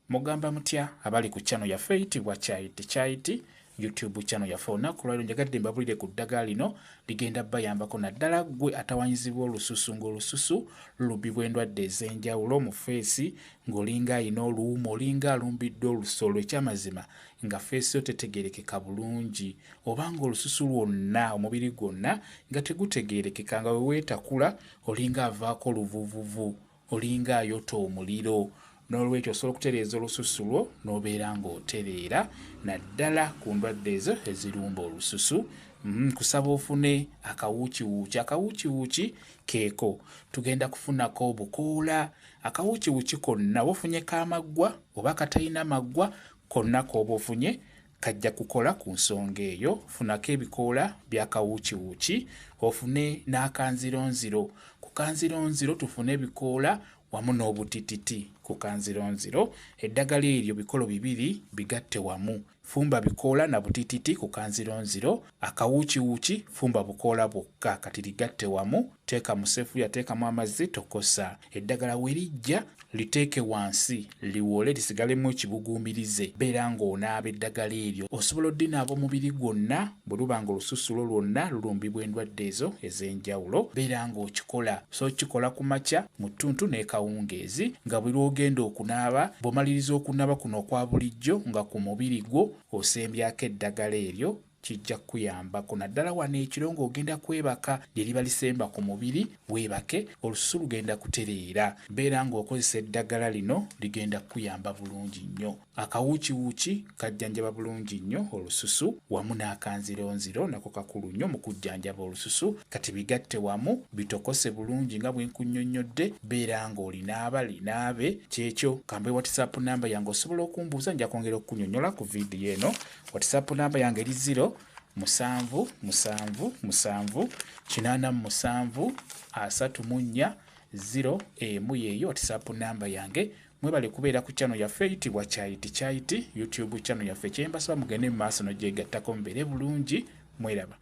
Mugamba mutya abali ku channel yaffe eyitibwa Kyayiti Kyayiti YouTube channel yaffe. Olunaku lwaliro njagadde mbabulire ku ddagala lino, ligenda bayambako naddala ggwe atawanyizibwa olususu, ng'olususu lulumbibwa endwadde ez'enjawulo mu feesi, ng'olinga ayina oluwuma, olinga alumbiddwa olusolo, ekyamazima nga feesi yo tetegeerekeka bulungi, oba ng'olususu lwonna, omubiri gwonna nga tegutegeerekeka, nga we weetakula olinga avaako oluvuvuvu, olinga ayota omuliro. N'olwekyo osobola okutereeza olususu lwo n'obeera ng'otereera naddala ku ndwadde ezo ezirumba olususu. Nkusaba ofune akawuukiwuuki. Akawuukiwuuki keeko tugenda kufunako obukoola. Akawuukiwuuki konna oba ofunye k'amaggwa oba katalina maggwa, konna k'oba ofunye kajja kukola ku nsonga eyo. Funako ebikoola by'akawuukiwuuki, ofune n'akanzironziro. Ku kanzironziro tufune ebikoola wamu n'obutititi. Ku kanzironziro eddagala eryo bikolo bibiri bigatte wamu. Fumba bikoola na butititi ku kanzironziro. Akawuukiwuuki fumba bukoola bwokka, kati ligatte wamu, teeka mu sefuliya, teekamu amazzi, tokosa. Eddagala we lijja liteeke wansi liwole, lisigalemu ekibuguumirize. Beera ng'onaaba eddagala eryo. Osobola oddinaaba omubiri gwonna bwe luba nga olususu lwo lwonna lulumbibwa endwadde ezo ez'enjawulo. Beera ng'okikola, so kikola ku makya, mu ttuntu n'ekawungeezi, nga buli lw'ogenda okunaaba, bw'omaliriza okunaaba kuno okwa bulijjo, nga ku mubiri gwo osembyako eddagala eryo. Kijja kukuyambako naddala wano ekiro ng'ogenda kwebaka, lye liba lisemba ku mubiri, weebake, olususu lugenda kutereera. Beera ng'okozesa eddagala lino, ligenda kukuyamba bulungi nnyo. Akawuukiwuuki kajjanjaba bulungi nnyo olususu, wamu n'akanzironziro nako kakulu nnyo mu kujjanjaba olususu. Kati bigatte wamu, bitokose bulungi nga bwe nkunnyonnyodde. Beera ng'olinaaba, linaabe. Kyekyo. Kambe WhatsApp namba yange, osobola okumbuuza, nja kwongera okukunnyonnyola ku vidiyo eno. WhatsApp namba yange eri 0 7 7 7 87 34 0 1. Yeeyo WhatsApp namba yange. Mwebale kubeera ku channel yaffe eyitibwa Kyayiti Kyayiti YouTube channel yaffe. Kyembasaba mugende mu maaso n'ogyegattako, mubeere bulungi, mweraba.